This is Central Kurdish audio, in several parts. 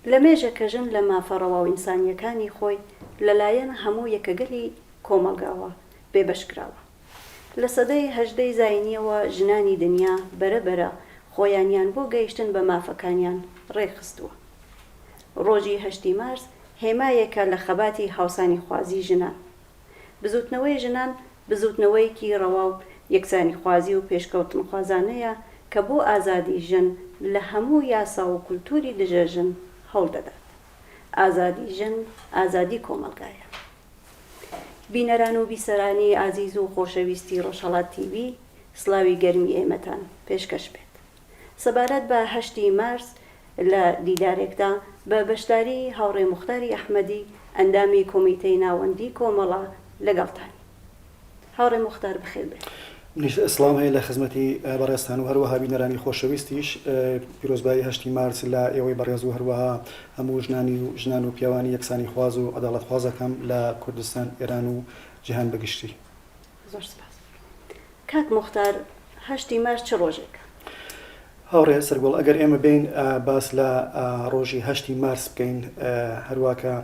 لەمێژە کە ژن لە مافە ڕەوا و ئینسانییەکانی خۆی لەلایەن هەموو یەکەگەلی کۆمەڵگاوە بێبەش کراوە. لە سەدەی هەژدەی زاینییەوە ژنانی دنیا بەرە بەرە خۆیانیان بۆ گەیشتن بە مافەکانیان ڕێکخستووە. ڕۆژی هەشتی مارس هێمایەکە لە خەباتی هاوسانیخوازی ژنان. بزووتنەوەی ژنان بزووتنەوەیەکی ڕەوا و یەکسانیخوازی و پێشکەوتنخوازانەیە کە بۆ ئازادی ژن لە هەموو یاسا و کولتووری دژە ژن هەوڵ دەدات. ئازادی ژن ئازادی کۆمەڵگایە. بینەران و بیسەرانی ئازیز و خۆشەویستی ڕۆژهەڵات تیڤی سڵاوی گەرمی ئێمەتان پێشکەش بێت. سەبارەت بە هەشتی مارس لە دیدارێکدا بە بەشداری هاوڕێ موختاری ئەحمەدی ئەندامی کۆمیتەی ناوەندی کۆمەڵە لەگەڵتانین. هاوڕێ موختار بەخێر بێی. منیش سڵاوم هەیە لە خزمەتی بەڕێزتان و هەروەها بینەرانی خۆشەویستیش. پیرۆزبایی هەشتی مارس لە ئێوەی بەڕێز و هەروەها هەموو ژنانی و ژنان و پیاوانی یەکسانیخواز و عەداڵەتخواز ئەکەم لە کوردستان، ئێران و جیهان بە گشتی. زۆر سپاس. کاک موختار هەشتی مارس چ ڕۆژێکە؟ هاوڕێ سەرگوڵ ئەگەر ئێمە بێین باس لە ڕۆژی هەشتی مارس بکەین هەروا کە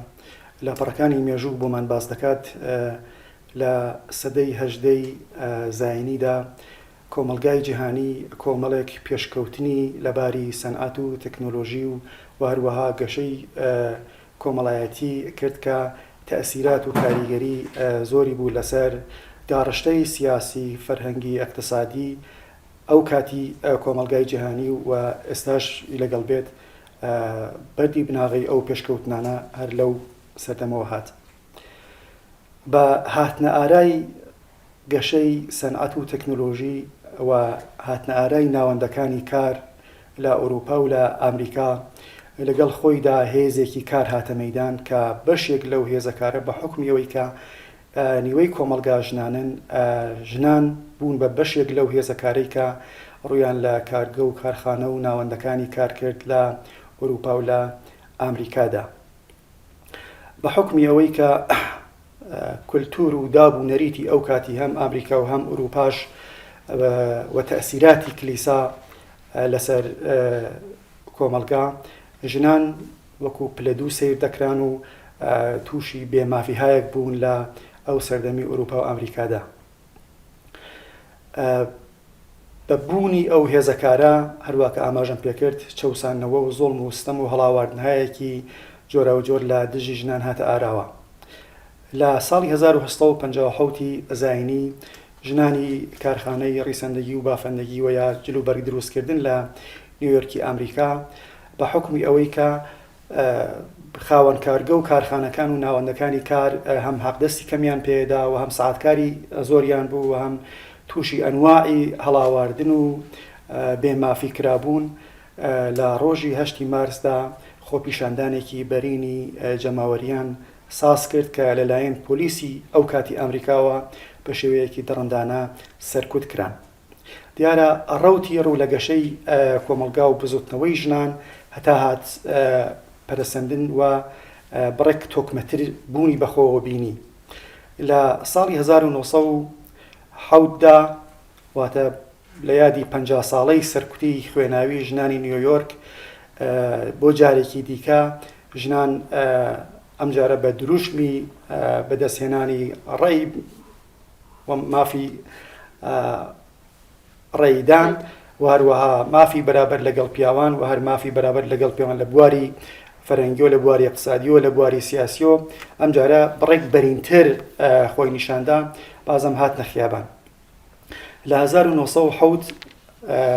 لاپەڕەکانی مێژوو بۆمان باس دەکات لە سەدەی هەژدەی زاینیدا کۆمەڵگای جیهانی کۆمەڵێک پێشکەوتنی لە باری سەنعەت و تەکنۆلۆژی و و هەروەها گەشەی کۆمەڵایەتی کرد کە تەئسیرات و کاریگەری زۆری بوو لەسەر داڕشتەی سیاسی، فەرهەنگی، ئیقتسادی ئەو کاتی کۆمەڵگای جیهانی و ئێستاش لەگەڵ بێت بەردی بناغەی ئەو پێشکەوتنانە هەر لەو سەردەمەوە هات. بە هاتنە ئارای گەشەی سەنعەت و تەکنۆلۆژی و هاتنە ئارای ناوەندەکانی کار لە ئەوروپا و لە ئامریکا لەگەڵ خۆیدا هێزێکی کار هاتە مەیدان کە بەشێک لەو هێزە کارە بە حوکمی ئەوەی کە نیوەی کۆمەڵگا ژنانن ژنان بوون بە بەشێک لەو هێزە کارەی کە ڕوویان لە کارگە و کارخانە و ناوەندەکانی کار کرد لە ئەوروپا و لە ئامریکادا. بە حوکمی ئەوەی کە کولتوور و داب و نەریتی ئەو کاتی هەم ئامریکا و هەم ئورووپاش و تەئسیراتی کلیسا لەسەر کۆمەڵگا، ژنان وەکوو پلە دوو سەیر دەکران و تووشی بێ مافیهایەک بوون لە ئەو سەردەمی ئورووپا و ئامریکادا. بە بوونی ئەو هێزە کارە، هەروا کە ئاماژەم پێکرد، چەوساندنەوە و زوڵم و ستەم و هەڵاواردنهایەکی جۆراوجۆر لە دژی ژنان هاتە ئاراوە. لە ساڵی 1857 ی زاینی، ژنانی کارخانەی ڕیسەندەگی و بافەندەگی وە یا جل و بەرگ دروستکردن لە نیویۆرکی ئامریکا، بە حوکمی ئەوەی کە خاوەن کارگە و کارخانەکان و ناوەندەکانی کار هەم حەقدەستی کەمیان پێدا و هەم سەعاتکاری زۆریان بوو و هەم تووشی ئەنواعی هەڵاواردن و بێ مافی کرابوون، لە ڕۆژی هەشتی مارسدا خۆپیشاندانێکی بەرینی جەماوەریان ساز کرد کە لەلایەن پۆلیسی ئەو کاتی ئامریکاوە بە شێوەیەکی دڕندانە سەرکوت کران. دیارە ڕەوتی ڕوو لە گەشەی کۆمەڵگا و بزوتنەوەی ژنان هەتا هات پەرەسەندن و بڕێک تۆکمەتر بوونی بەخۆوە بینی. لە ساڵی 1907 دا واتە لە یادی 50 ساڵەی سەرکوتی خوێناوی ژنانی نیۆیۆرک بۆ جارێکی دیکە ژنان ئەمجارە بە دروشمی بەدەستهێنانی ڕەی و مافی ڕێیدان و هەروەها مافی بەرابەر لەگەڵ پیاوان و هەر مافی بەرابەر لەگەڵ پیاوان لە بواری فەرەنگیۆ لە بواری اقتصادیۆ لە بواری سیاسیۆ ئەمجارە بڕێک بەرینتر خۆی نیشاندا بازم هاتنە خیابان لە 1970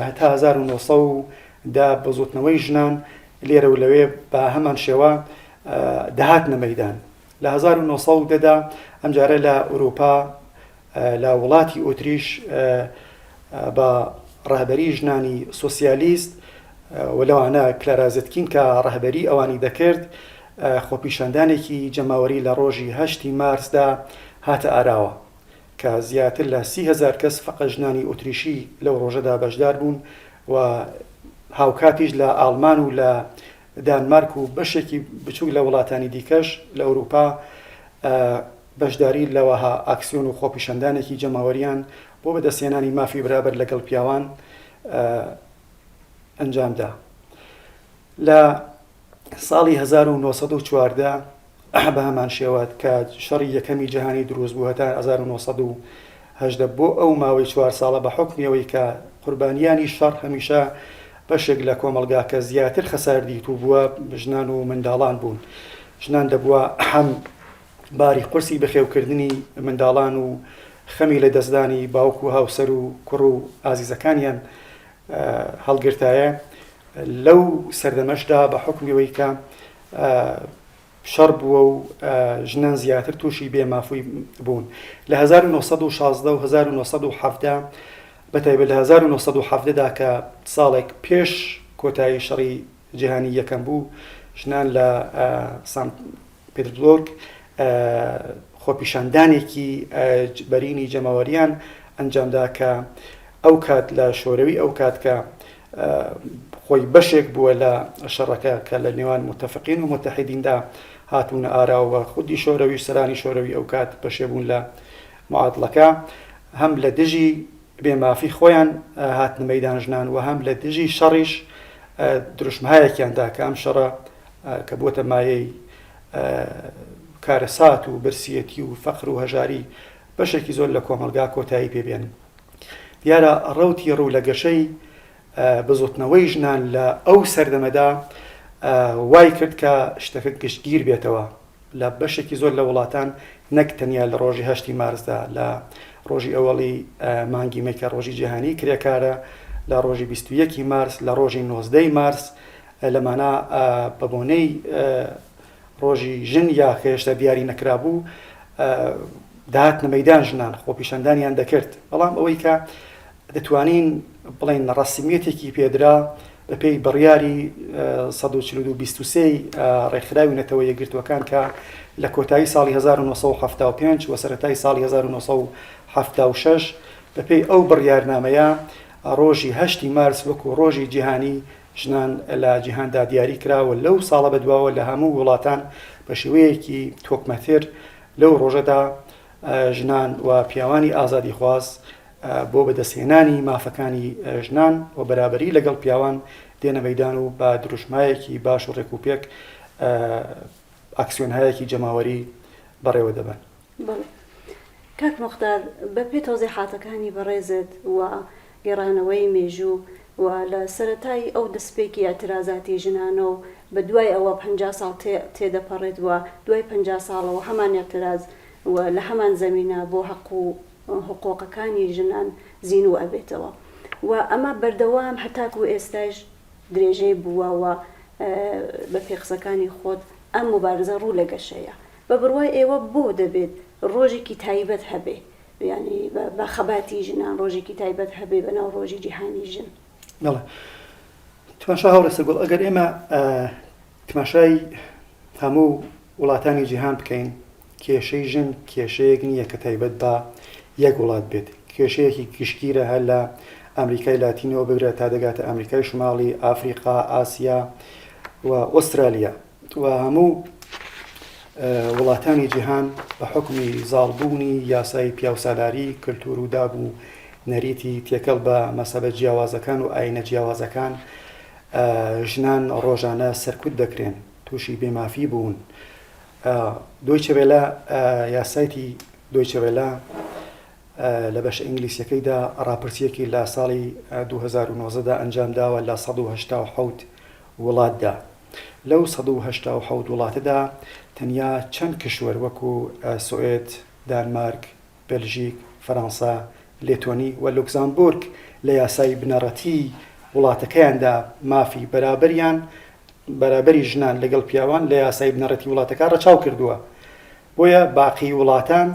هەتا 1910 بزوتنەوەی ژنان لێرە و لەوێ بە هەمان شێوە دەهاتنە مەدان لە 1910 دا ئەمجارە لە ئورووپا لە وڵاتی ئۆتریش بە ڕەهبەری ژنانی سۆسیالیست و لەوانە کلارا زتکین کە ڕەهبەری ئەوانی دەکرد خۆپیشاندانێکی جەماوەری لە ڕۆژی هەشتی مارسدا هاتە ئاراوە کە زیاتر لە 30هزار کەس فەقە ژنانی ئۆتریشی لەو ڕۆژەدا بەشدار بوون و هاوکاتیش لە ئاڵمان و لە دانمارک و بەشێکی بچووک لە وڵاتانی دیکەش لە ئەوروپا بەشداری لە وەها ئاکسیۆن و خۆپیشاندانێکی جەماوەریان بۆ بەدەستهێنانی مافی بەرابەر لەگەڵ پیاوان ئەنجامدا. لە ساڵی 1914 بە هەمان شێوە کە شەڕی یەکەمی جیهانی دروست بوو هەتا 1918 بۆ ئەو ماوەی چوار ساڵە بە حوکمی ئەوەی کە قوربانیانی شەڕ هەمیشە بەشێک لە کۆمەڵگا کە زیاتر خەسار دیتوو بووە ژنان و منداڵان بوون ژنان دەبووە هەم باری قورسی بەخێوکردنی منداڵان و خەمی لە دەستدانی باوک و هاوسەر و کوڕ و ئازیزەکانیان هەڵگرتایە لەو سەردەمەشدا بە حوکمی ئەوەی کە شەڕ بووە و ژنان زیاتر تووشی بێ مافی بوون لە 1916 و 1917 بە تایبەت لە 1917 دا کە ساڵێک پێش کۆتایی شەڕی جیهانی یەکەم بوو ژنان لە سان پتربۆرگ خۆپیشاندانێکی بەرینی جەماوەریان ئەنجامدا کە ئەو کات لە شۆرەوی ئەو کات کە خۆی بەشێک بووە لە شەڕەکە کە لە نێوان متفقین و متحدیندا هاتوونە ئاراوە خودی شۆرەوی سەرانی شۆرەوی ئەو کات بەشێ بوون لە معادڵەکە هەم لە دژی بێمافی خۆیان هاتنە مەیدان ژنان و هەم لە دژی شەڕیش دروشمهایەکیان دا کە ئەم شەڕە کە بووەتە مایەی کارەسات و برسیەتی و فەقر و هەژاری بەشێکی زۆر لە کۆمەڵگا کۆتایی پێ بێنن. دیارە ڕەوتی ڕوو لە گەشەی بزوتنەوەی ژنان لە ئەو سەردەمەدا وای کرد کە شتەکە گشتگیر بێتەوە لە بەشێکی زۆر لە وڵاتان نەک تەنیا لە ڕۆژی هەشتی مارسدا لە ڕۆژی ئەوەڵی مانگی مەی کە ڕۆژی جیهانی کرێکارە لە ڕۆژی 21 مارس لە ڕۆژی 19 مارس لەمانە بە بۆنەی ڕۆژی ژن یا کە هێشتا دیاری نەکرابوو دەهاتنە مەیدان ژنان خۆپیشاندانیان دەکرد بەڵام ئەوەی کە دەتوانین بڵێن ڕەسمیەتێکی پێدرا بەپێی بڕیاری 142 ڕێکخراوی نەتەوە یەکگرتووەکان کە لە کۆتایی ساڵی 1975 و سەرەتای ساڵی 1976 بەپێی ئەو بڕیارنامەیە ڕۆژی هەشتی مارس وەکو ڕۆژی جیهانی ژنان لە جیهاندا دیاری کرا و لەو ساڵە بەدواوە لە هەموو وڵاتان بە شێوەیەکی تۆکمەتر لەو ڕۆژەدا ژنان و پیاوانی ئازادیخواز بۆ بەدەستهێنانی مافەکانی ژنان و بەرابەری لەگەڵ پیاوان دێنە مەیدان و بە دروشمایەکی باش و ڕێکوپێک ئاکسیۆنهایەکی جەماوەری بەڕێوە دەبەن. بەڵێ کاک موختار بە پێی تەوزیحاتەکانی بەڕێزت و گێڕانەوەی مێژوو و لە سەرەتای ئەو دەسپێکی ئیعترازاتی ژنانە و بە دوای ئەوە 50 ساڵ تێ تێدەپەڕێت و دوای 50 ساڵەوە هەمان ئیعتراز و لە هەمان زەمینە بۆ هەق و حقوقەکانی ژنان زینوو ئەبێتەوە و ئەمە بەردەوام هەتاکوو ئێستایش درێژەی بووە و بە پێی قسەکانی خۆت ئەم موبارزە ڕوو لە گەشەیە. بە بڕوای ئێوە بۆ دەبێت ڕۆژێکی تایبەت هەبێ یانی بە خەباتی ژنان ڕۆژێکی تایبەت هەبێ بە ناو ڕۆژی جیهانی ژن؟ بەڵێ تماشا هاوڕێ سەرگوڵ ئەگەر ئێمە تماشای هەموو وڵاتانی جیهان بکەین کێشەی ژن کێشەیەک نییە کە تایبەت بە یەک وڵات بێت کێشەیەکی گشتگیرە هەر لە ئەمریکای لاتینەوە بگرە تا دەگاتە ئەمریکای شماڵی ئافریقا ئاسیا و ئوسترالیا و هەموو وڵاتانی جیهان بە حوکمی زاڵبوونی یاسای پیاوسالاری، کلتور و داب و نەریتی تێکەڵ بە مەزهەبە جیاوازەکان و ئاینە جیاوازەکان، ژنان ڕۆژانە سەرکوت دەکرێن، تووشی بێمافی بوون. دۆیچە وێلە یا سایتی دۆیچە وێلە لە بەشە ئینگلیسیەکەیدا ڕاپرسییەکی لە ساڵی 2019 دا ئەنجامداوە لە 187 وڵاتدا. لەو 187 وڵاتەدا تەنیا چەند کیشوەر وەکو سوئێد، دانمارک، بەلژیک، فەرەنسا، لێتۆنی و لوکزامبورگ لە یاسای بنەڕەتیی وڵاتەکەیاندا مافی بەرابەریان بەرابەری ژنان لەگەڵ پیاوان لە یاسای بنەڕەتی وڵاتەکە ڕەچاو کردووە. بۆیە باقی وڵاتان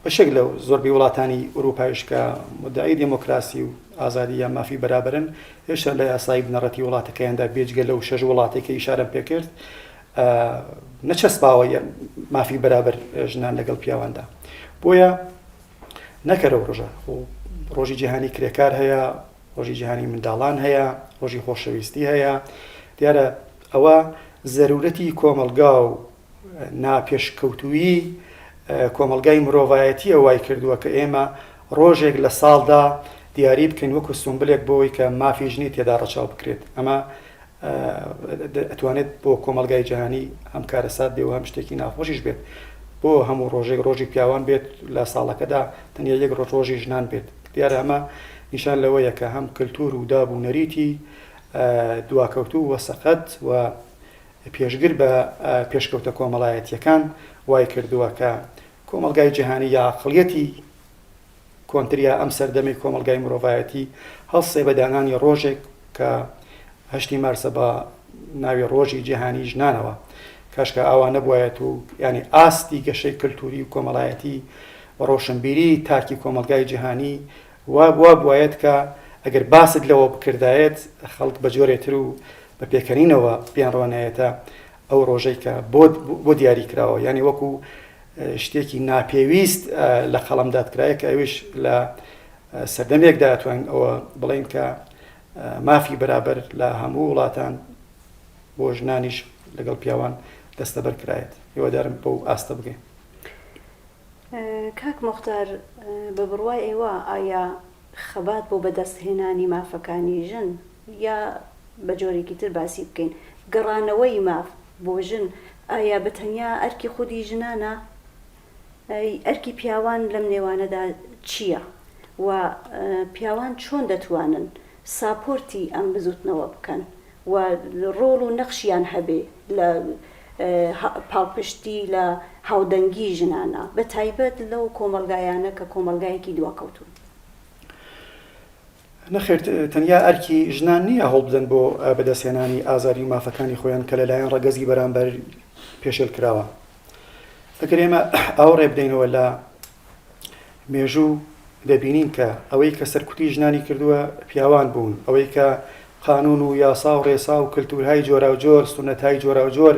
بەشێک لە زۆربەی وڵاتانی ئورووپایش کە مودعی دێمۆکراسی و ئازادی یا مافی بەرابەرن هێشتا لە یاسای بنەڕەتی وڵاتەکەیاندا بێجگە لەو شەش وڵاتەی کە ئیشارەم پێکرد نەچەسپاوە مافی بەرابەر ژنان لەگەڵ پیاواندا بۆیە نەکەرەوە ڕۆژە ڕۆژی جیهانی کرێکار هەیە ڕۆژی جیهانی منداڵان هەیە ڕۆژی خۆشەویستی هەیە دیارە ئەوە زەرورەتی کۆمەڵگا و ناپێشکەوتوویی کۆمەڵگای مرۆڤایەتییە وای کردووە کە ئێمە ڕۆژێک لە ساڵدا دیاری بکەین وەکو سومبلێک بۆ ئەوەی کە مافی ژنی تێدا ڕەچاو بکرێت. ئەمە. ئەتوانێت بۆ کۆمەڵگای جیهانی هەم کارەسات بێ و هەم شتێکی ناخۆشیش بێت بۆ هەموو ڕۆژێک ڕۆژی پیاوان بێت لە ساڵەکەدا تەنیا یەک ڕۆژ ڕۆژی ژنان بێت دیارە ئەمە نیشان لەوەیە کە هەم کلتور و داب و نەریتی دواکەوتوو و سەقەت و پێشگر بە پێشکەوتە کۆمەڵایەتییەکان وای کردووە کە کۆمەڵگای جیهانی یا عەقڵیەتی کۆنتر یا ئەم سەردەمەی کۆمەڵگای مرۆڤایەتی هەڵسێ بە دانانی ڕۆژێک کە هەشتی مارسە بە ناوی ڕۆژی جیهانی ژنانەوە. کاشکا ئاوا نەبوایەت و یانی ئاستی گەشەی کلتوری و کۆمەڵایەتی و ڕۆشنبیری تاکی کۆمەڵگای جیهانی وا وا بوایەت کە ئەگەر باست لەوە بکردایەت خەڵک بە جۆرێ تر و بە پێکەنینەوە بیانڕوانایەتە ئەو ڕۆژەی کە بۆت بۆ دیاری کراوە یانی وەکو شتێکی ناپێویست لە قەڵەمداد کرایە کە ئەویش لە سەردەمێکدا توانین ئەوە بڵێین کە مافی بەرابەر لە هەموو وڵاتان بۆ ژنانیش لەگەڵ پیاوان دەستەبەر کرایەت هیوادارم بەو ئاستە بگەین. کاک موختار بە بڕوای ئێوە ئایا خەبات بۆ بەدەست هێنانی مافەکانی ژن یا بە جۆرێکی تر باسی بکەین گەڕانەوەی ماف بۆ ژن ئایا بە تەنیا ئەرکی خودی ژنانە؟ ئەرکی پیاوان لەم نێوانەدا چییە و پیاوان چۆن دەتوانن ساپۆرتی ئەم بزوتنەوە بکەن و ڕۆڵ و نەخشیان هەبێ لە پاڵپشتی لە هاودەنگی ژنانە بە تایبەت لەو کۆمەڵگایانە کە کۆمەڵگایەکی دواکەوتوون؟ نەخێر تەنیا ئەرکی ژنان نییە هەوڵبدەن بۆ بەدەستهێنانی ئازادی و مافەکانی خۆیان کە لەلایەن ڕەگەزی بەرامبەر پێشێل کراوە. ئەگەر ئێمە ئاوڕێ بدەینەوە لە مێژوو دەبینین کە ئەوەی کە سەرکوتی ژنانی کردووە پیاوان بوون، ئەوەی کە قانون و یاسا و ڕێسا و کلتورهای جۆراوجۆر، سوننەتهای جۆراوجۆر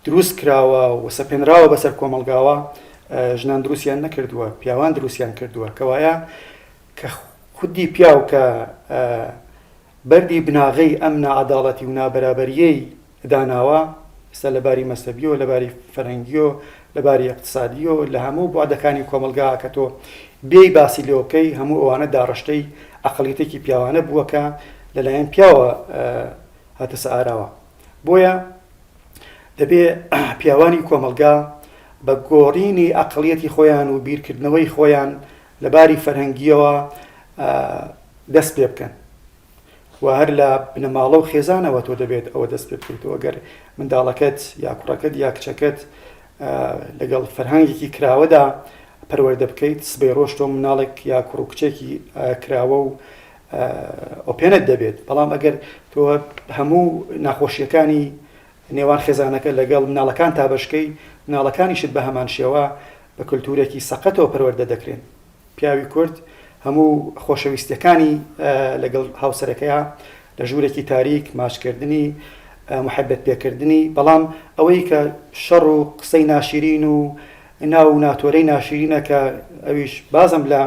دروست کراوە و سەپێنراوە بەسەر کۆمەڵگاوە، ژنان دروستیان نەکردووە، پیاوان دروستیان کردووە. کەوایە کە خودی پیاو کە بەردی بناغەی ئەم ناعەداڵەتی و نابەرابەرییەی داناوە، ئێستا لە باری مەزهەبییەوە، لە باری فەرهەنگییەوە، لە باری ئیقتسادییەوە، لە هەموو بوعدەکانی کۆمەڵگا کە تۆ بێی باسی لێوە بکەی، هەموو ئەوانە داڕشتەی عەقڵیەتێکی پیاوانە بووە کە لەلایەن پیاوە هاتەسە ئاراوە. بۆیە دەبێ پیاوانی کۆمەڵگا بە گۆڕینی عەقڵیەتی خۆیان و بیرکردنەوەی خۆیان لە باری فەرهەنگییەوە دەست پێ بکەن و هەر لە بنەماڵە و خێزانەوە تۆ دەبێت ئەوە دەست پێ بکەیت و ئەگەر منداڵەکەت یا کوڕەکەت یا کچەکەت لەگەڵ فەرهەنگێکی کراوەدا پەروەردە بکەیت سبەی ڕۆژ تۆ مناڵێک یا کوڕ و کچێکی کراوە و ئۆپێنت دەبێت بەڵام ئەگەر تۆ هەموو ناخۆشیەکانی نێوان خێزانەکە لەگەڵ مناڵەکان تا بەشکەی مناڵەکانیشت بە هەمان شێوە بە کلتورێکی سەقەتەوە پەروەردە دەکرێن. پیاوی کورد هەموو خۆشەویستیەکانی لەگەڵ هاوسەرەکەیا لە ژوورێکی تاریک ماچکردنی محبەت پێکردنی بەڵام ئەوەی کە شەڕ و قسەی ناشیرین و ناو و ناتۆرەی ناشیرینە کە ئەویش بازم لە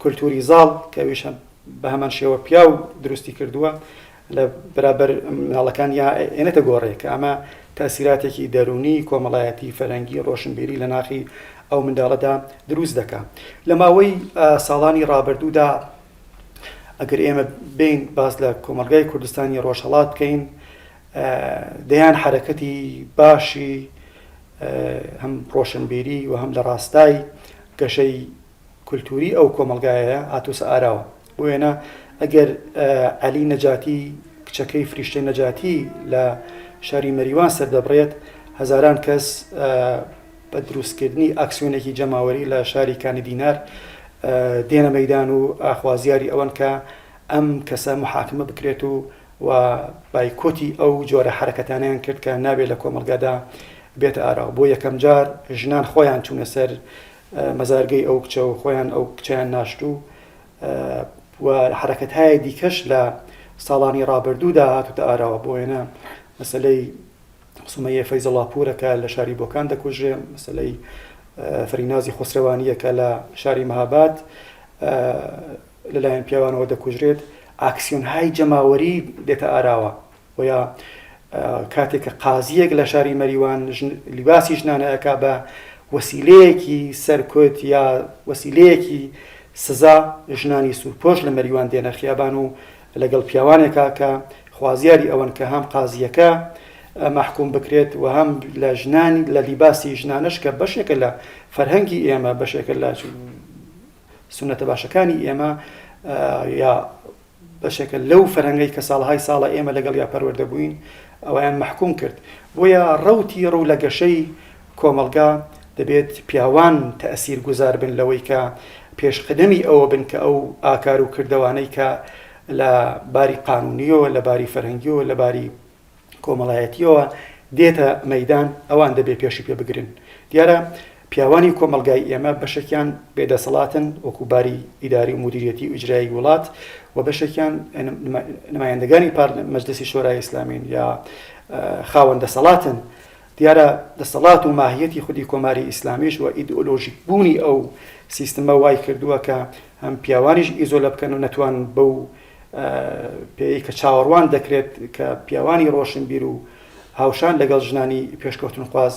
کولتوری زاڵ کە ئەویش بە هەمان شێوە پیاو دروستی کردووە لە بەرابەر مناڵەکان یا ئێنێتە گۆڕێ کە ئەمە تەئسیراتێکی دەروونی، کۆمەڵایەتی، فەرهەنگی، ڕۆشنبیری لە ناخی ئەو منداڵەدا دروست دەکا. لە ماوەی ساڵانی ڕابردوودا ئەگەر ئێمە بێین باس لە کۆمەڵگای کوردستانی ڕۆژهەڵات بکەین دەیان حەرەکەتی باشی هەم ڕۆشنبیری و هەم لە ڕاستای گەشەی کولتووری ئەو کۆمەڵگایەیە هاتووسە ئاراوە. بۆ وێنە ئەگەر عەلی نەجاتی کچەکەی فریشتەی نەجاتی لە شاری مەریوان سەردەبڕێت، هەزاران کەس بە دروستکردنی ئاکسیۆنێکی جەماوەری لە شاری کانی دینار دێنە مەیدان و خوازیاری ئەوەن کە ئەم کەسە محاکمە بکرێت و و بایکۆتی ئەو جۆرە حەرەکەتانەیان کرد کە نابێت لە کۆمەڵگادا بێتە ئاراوە. بۆ یەکەمجار ژنان خۆیان چوونە سەر مەزارگەی ئەو کچە و خۆیان ئەو کچەیان ناشت و و حەرەکەتهای دیکەش لە ساڵانی ڕابردوودا هاتوتە ئاراوە بۆ وێنە مەسەلەی سومەیە فەیزەڵاپورە کە لە شاری بۆکان دەکوژرێ مەسەلەی فەرینازی خۆسرەوانیە کە لە شاری مەهاباد لەلایەن پیاوانەوە دەکوژرێت ئاکسیۆنهای جەماوەری دێتە ئاراوە وە کاتێک کە قازییەک لە شاری مەریوان لیباسی ژنانە ئەکا بە وەسیلەیەکی سەرکوت یا وەسیلەیەکی سزا ژنانی سوورپۆش لە مەریوان دێنە خیابان و لەگەڵ پیاوانێکا کە خوازیاری ئەوەن کە هەم قازییەکە مەحکوم بکرێت و هەم لە ژنان لە لیباسی ژنانەش کە بەشێکە لە فەرهەنگی ئێمە بەشێکە لە سونەتە باشەکانی ئێمە یا بەشێکە لەو فەرهەنگەی کە ساڵەهای ساڵە ئێمە لەگەڵیا پەروەردە بووین ئەویان مەحکوم کرد بۆیە ڕەوتی ڕوو لە گەشەی کۆمەڵگا دەبێت پیاوان تەئسیر گوزار بن لەوەی کە پێشقدەمی ئەوە بن کە ئەو ئاکار و کردەوانەی کە لە باری قانونیەوە لە باری فەرهەنگیەوە لە باری کۆمەڵایەتیەوە دێتە مەیدان ئەوان دەبێ پێشی پێ بگرن. دیارە پیاوانی کۆمەڵگای ئێمە بەشێکیان بێ دەسەڵاتن وەکوو باری ئیداری و مودیریەتی و ئیجرایی وڵات و بەشێکیان نمایندەگانی پار مەجلسی شۆرای ئیسلامین یا خاوەن دەسەڵاتن. دیارە دەسەڵات و ماهیەتی خودی کۆماری ئیسلامیش و ئیدئۆلۆژیک بوونی ئەو سیستمە وای کردووە کە هەم پیاوانیش ئیزۆلە بکەن و نەتوانن بەو پێیەی کە چاوەڕوان دەکرێت کە پیاوانی ڕۆشنبیر و هاوشان لەگەڵ ژنانی پێشکەوتنخواز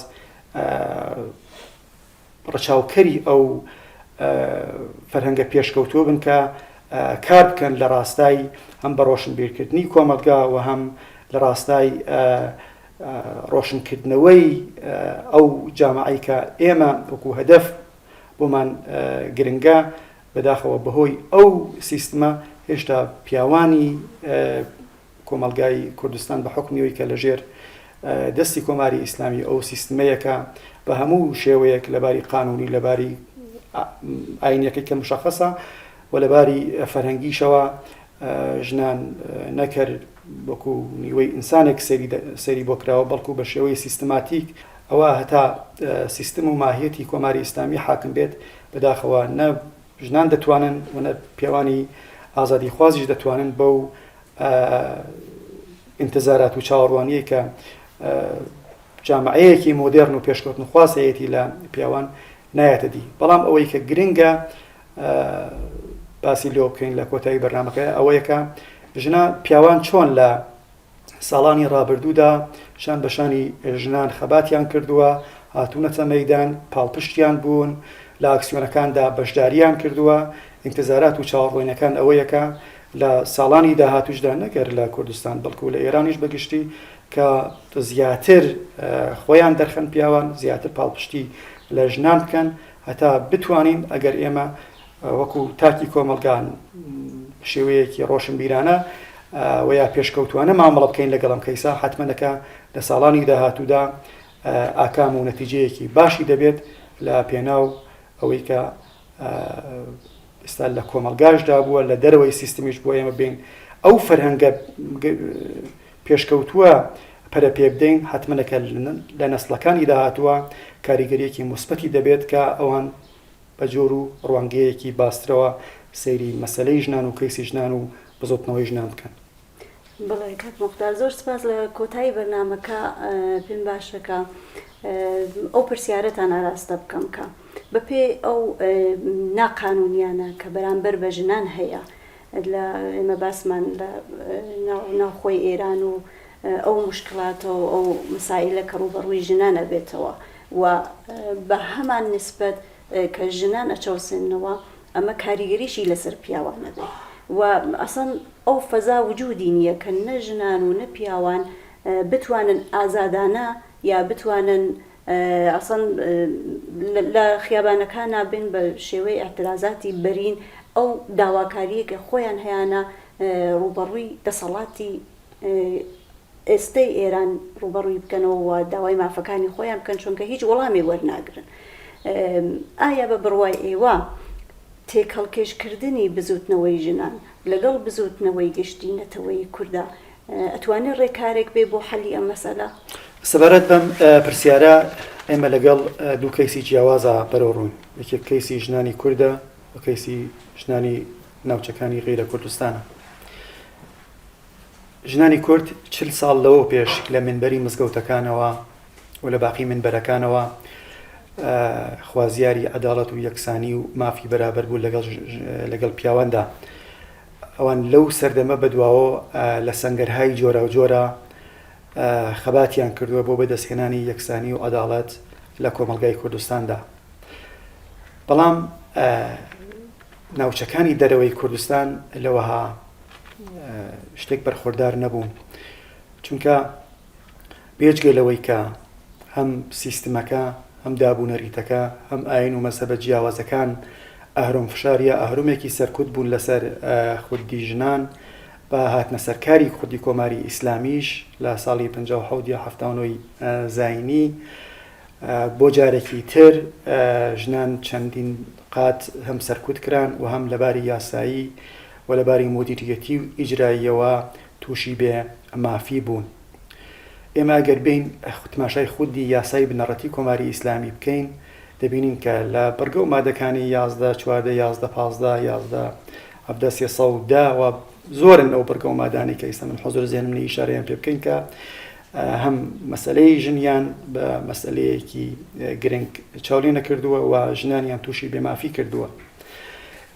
ڕەچاوکەری ئەو فەرهەنگە پێشکەوتووە بن کە کار بکەن لە ڕاستای هەم بە ڕۆشنبیرکردنی کۆمەڵگا و هەم لە ڕاستای ڕۆشنکردنەوەی ئەو جامعەی کە ئێمە وەکو هەدەف بۆمان گرنگە بەداخەوە بەهۆی ئەو سیستمە هێشتا پیاوانی کۆمەڵگای کوردستان بە حوکمی ئەوی کە لەژێر دەستی کۆماری ئیسلامی ئەو سیستمەیە کە بە هەموو شێوەیەک لەباری قانونی لەباری ئاینەکەی کە مشخصە و لەباری فەرهەنگیشەوە ژنان نەکەر وەکو نیوەی ئینسانێک سەیری بۆ کراوە بەڵکو بە شێوەی سیستماتیک ئەوە هەتا سیستم و ماهیەتی کۆماری ئیسلامی حاکم بێت بەداخەوە نە ژنان دەتوانن و نە پیاوانی ئازادیخوازیش دەتوانن بەو ئینتزارات و چاوەڕوانیەی کە جامعەیەکی مۆدێرن و پێشکەوتنخواز هەیەتی لە پیاوان نایەتە دی. بەڵام ئەوەی کە گرنگە باسی لێوە بکەین لە کۆتایی بەرنامەکە ئەوەیە کە ژنا پیاوان چۆن لە ساڵانی ڕابردوودا شان بە شانی ژنان خەباتیان کردووە، هاتوونەتە مەیدان، پاڵپشتیان بوون، لە ئاکسیۆنەکاندا بەشدارییان کردووە، ئینتزارات و چاوەڕوانییەکان ئەوەیە کە لە ساڵانی داهاتووشدا نەک هەر لە کوردستان بەڵکوو لە ئێرانیش بە گشتی کە زیاتر خۆیان دەرخەن پیاوان زیاتر پاڵپشتی لە ژنان بکەن هەتا بتوانین ئەگەر ئێمە وەکو تاکی کۆمەڵگا شێوەیەکی ڕۆشنبیرانە و یا پێشکەوتوانە مامەڵە بکەین لەگەڵ ئەم کەیسە حتممەکە لە ساڵانی داهاتوودا ئاکام و نەتیجەیەکی باشی دەبێت لە پێناو ئەوەی کە ئێستا لە کۆمەڵگاشدا بووە لە دەرەوەی سیستمیش بۆ ئێمە بین ئەو فەرهەنگە پێشکەوتووە پەرە پێبدەین حتممەکە لە نەسلەکانی داهاتووە کاریگەریەکی موسبەتی دەبێت کە ئەوان بە جۆر و ڕوانگەیەکی باسترەوە سەیری مەسەلەی ژنان و کەیسی ژنان و بزوتنەوەی ژنان بکەن. بەڵێ کاک موختار زۆر سپاس لە کۆتایی بەرنامەکە پێم باشە کە ئەو پرسیارەتان ئاراستە بکەم کە بەپێی ئەو ناقانونیانە کە بەرامبەر بە ژنان هەیە لە ئێمە باسمان لە ناوخۆی ئێران و ئەو مشکلاتە و ئەو مسائلە کە ڕووبەڕووی ژنان ئەبێتەوە و بە هەمان نیسبەت کە ژنان ئەچەوسێننەوە ئەمە کاریگەریشی لەسەر پیاوان ئەبێ و ئەسڵەن ئەو فەزا وجودی نییە کە نە ژنان و نە پیاوان بتوانن ئازادانە یا بتوانن ئەسڵەن لە خیابانەکانا بن بە شێوەی ئیعترازاتی بەرین ئەو داواکارییە کە خۆیان هەیانە ڕووبەڕووی دەسەڵاتی ئێستەی ئێران ڕووبەڕووی بکەنەوە و داوای مافەکانی خۆیان بکەن چونکە هیچ وەڵامێک وەرناگرن. ئایا بە بڕوای ئێوە تێکهەڵکێشکردنی بزووتنەوەی ژنان لەگەڵ بزووتنەوەی گشتی نەتەوەیی کوردا ئەتوانێ ڕێکارێک بێ بۆ حەلی ئەم مەسەلە؟ سەبارەت بەم پرسیارە ئێمە لەگەڵ دوو کەیسی جیاوازا بەرەوڕووین، یەکێک کەیسی ژنانی کوردە و کەیسی ژنانی ناوچەکانی غەیرە کوردستانە. ژنانی کورد 40 ساڵ لەوە پێش لە منبەری مزگەوتەکانەوە و لە باقی منبەرەکانەوە خوازیاری عەداڵەت و یەکسانی و مافی بەرابەر بوو لەگەڵ لەگەڵ پیاواندا. ئەوان لەو سەردەمە بەدواوە لە سەنگەرهای جۆراوجۆرا خەباتیان کردووە بۆ بەدەستهێنانی یەکسانی و عەداڵەت لە کۆمەڵگای کوردستاندا. بەڵام ناوچەکانی دەرەوەی کوردستان لەوەها. شتێک بەرخۆردار نەبوون چونکە بێجگە لەوەی کە هەم سیستمەکە، هەم دابونەریتەکە، هەم ئایین و مەزهەبە جیاوازەکان ئەهرۆم فشار یا ئەهرۆمێکی سەرکوت بوون لەسەر خودی ژنان، بە هاتنە سەرکاری خودی کۆماری ئیسلامیش لە ساڵی 57 یا 79 ی زایینی بۆ جارێکی تر ژنان چەندین قات هەم سەرکوت کران و هەم لەباری یاسایی و لەباری مودیریەتی و ئیجراییەوە تووشی بێ مافی بوون. ئێمە ئەگەر بێین تماشای خودی یاسای بنەڕەتی کۆماری ئیسلامی بکەین، دەبینین کە لە بڕگە و مادەکانی 11، 14، 11، 15، 11، 17، 310 و زۆرن ئەو بڕگە و مادانەی کە ئیستا من حوزور زێنم نییە ئیشارەیان پێ بکەین کە هەم مەسەلەی ژنیان بە مەسەلەیەکی گرنگ چاو لێ نەکردووە و ژنانیان تووشی بێمافی کردووە.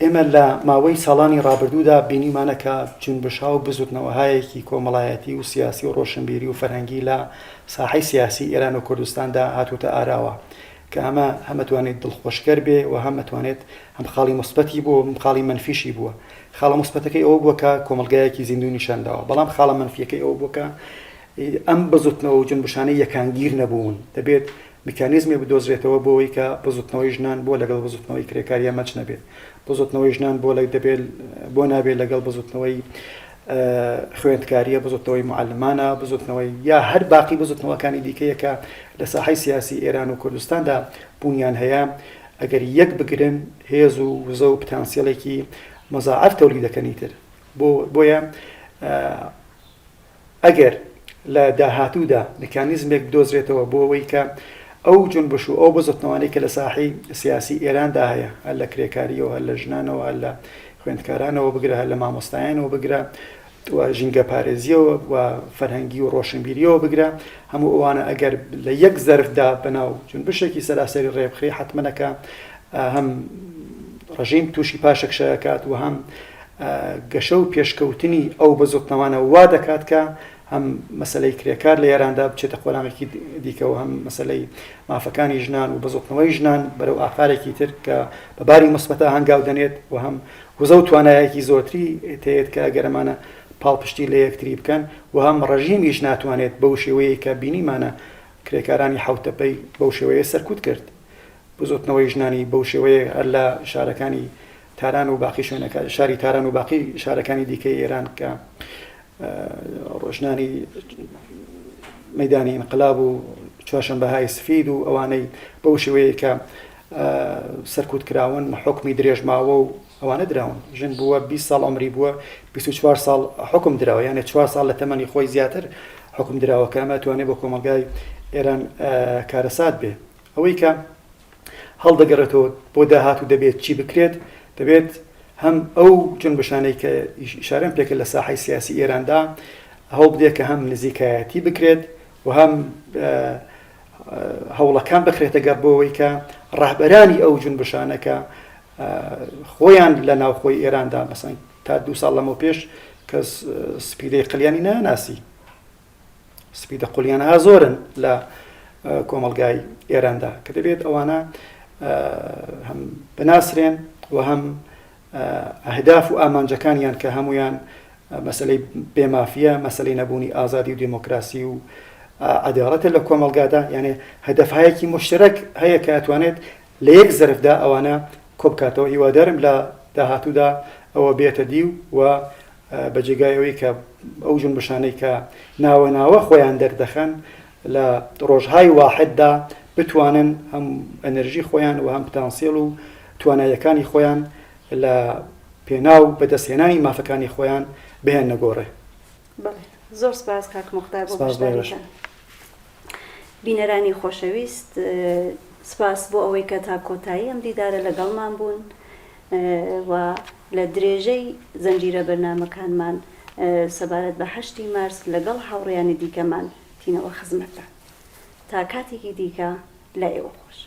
ئێمە لە ماوەی ساڵانی ڕابردوودا بینیمانە کە جونبشها و بزوتنەوەهایەکی کۆمەڵایەتی و سیاسی و ڕۆشنبیری و فەرهەنگی لە ساحەی سیاسی ئێران و کوردستاندا هاتووتە ئاراوە کە ئەمە هەم ئەتوانێت دڵخۆشکەر بێ و هەم ئەتوانێت هەم خاڵی موسبەتی بووە و هەم خاڵی مەنفیشی بووە. خاڵە موسبەتەکەی ئەوە بووە کە کۆمەڵگایەکی زیندووی نیشان داوە، بەڵام خاڵە مەنفییەکەی ئەوە بووە کە ئەم بزوتنەوە و جونبشانە یەکانگیر نەبوون. دەبێت میکانیزمێ بدۆزرێتەوە بۆ ئەوەی کە بزوتنەوەی ژنان بۆ لەگەڵ بزوتنەوەی کرێکارییا مەچ نەبێت، بزوتنەوەی ژنان بۆ دەبێت بۆ نابێت لەگەڵ بزوتنەوەی خوێندکارییە، بزوتنەوەی موعەلمانە، بزوتنەوەی یا هەر باقی بزوتنەوەکانی دیکەیە کە لە ساحەی سیاسی ئێران و کوردستاندا بوونیان هەیە، ئەگەر یەک بگرن هێز و وزە و پتانسیڵێکی مەزاعەف تەولی دەکەن ئیتر بۆ بۆیە ئەگەر لە داهاتوودا میکانیزمێک بدۆزرێتەوە بۆ ئەوەی کە ئەو جونبش و ئەو بزوتنەوانەی کە لە ساحەی سیاسی ئێراندا هەیە، هەر لە کرێکارییەوە، هەر لە ژنانەوە، هەر لە خوێندکارانەوە بگرە، هەر لە مامۆستایانەوە بگرە و ژینگەپارێزییەوە و فەرهەنگی و ڕۆشنبیرییەوە بگرە، هەموو ئەوانە ئەگەر لە یەک زەرفدا بەناو جونبشێکی سەراسەری ڕێبخرێ، حەتمەنە کە هەم ڕژیم تووشی پاشەکشە ئەکات و هەم گەشە و پێشکەوتنی ئەو بزوتنەوانە وا دەکات کە هەم مەسەلەی کرێکار لە ئێراندا بچێتە قۆناغێکی دیکەوە، هەم مەسەلەی مافەکانی ژنان و بزوتنەوەی ژنان بەرەو ئاقارێکی تر کە بە باری موسبەتا هەنگاو دەنێت و هەم وزە و توانایەکی زۆرتری تێت کە ئەگەر ئەمانە پاڵپشتی لە یەکتری بکەن و هەم ڕژیمیش ناتوانێت بەو شێوەیەی کە بینیمانە کرێکارانی حەوتەپەی بەو شێوەیە سەرکوت کرد بزوتنەوەی ژنانی بەو شێوەیە هەر لە شارەکانی تاران و باقی شوێنەکە شاری تاران و باقی شارەکانی دیکەی ئێران کە ڕۆژنانی مەدانی ئینقلاب و چوارشەنبەهای سفید و ئەوانەی بەو شێوەیە کە سەرکوت کراون حکمی درێژماوە و ئەوانە دراون ژن بووە 20 ساڵ عمری بووە 24 ساڵ حکم دراوە یانە 4 ساڵ لە تەمەنی خۆی زیاتر حکم دراوە کە ئەمە توانێت بۆ کۆمەلگای ئێران کارەسات بێ ئەوەی کە هەڵدەگەڕێتەوە بۆ داهاتوو دەبێت چی بکرێت، دەبێت هەم ئەو جونبشانەی کە ئیشارەم پێکرد لە ساحەی سیاسی ئێراندا هەوڵ بدرێت کە هەم نزیکایەتی بکرێت و هەم هەوڵەکان بخرێتە گەڕ بۆ ئەوەی کە ڕەهبەرانی ئەو جونبشانە کە خۆیان لە ناوخۆی ئێراندا مەسەن تا دوو ساڵ لەمەو پێش کەس سپیدەی قلیانی ناناسی سپیدە قولیانەها زۆرن لە کۆمەڵگای ئێراندا کە دەبێت ئەوانە هەم بناسرێن و هەم ئەهداف و ئامانجەکانیان کە هەمویان مەسلەی بێمافیە مەسلەی نەبوونی ئازادی و دموکراسی و عدالەتە لە کۆمەلگادا یانێ هەدەفهایەکی مشترک هەیە کە ئەتوانێت لە یەک زەرفدا ئەوانە کۆبکاتەوە هیوادارم لە داهاتوودا ئەوە بێتە دی و بە جێگای ئەوەی کە ئەو جونبشانەی کە ناوە ناوە خۆیان دەردەخەن لە ڕۆژهای واحددا بتوانن هەم ئەنرژی خۆیان و هەم پتانسیل و تواناییەکانی خۆیان لە پێناو بەدەستهێنانی مافەکانی خۆیان بهێننە گۆڕێ. بەڵێ زۆر سپاس کاک موختار بۆ بەشداریتان. بینەرانی خۆشەویست سپاس بۆ ئەوەی کە تا کۆتایی ئەم دیدارە لەگەڵمان بوون و لە درێژەی زنجیرە بەرنامەکانمان سەبارەت بە هەشتی مارس لەگەڵ هاوڕێیانی دیکەمان تینەوە خزمەتتان. تا کاتێکی دیکە لای ئێوە خۆش.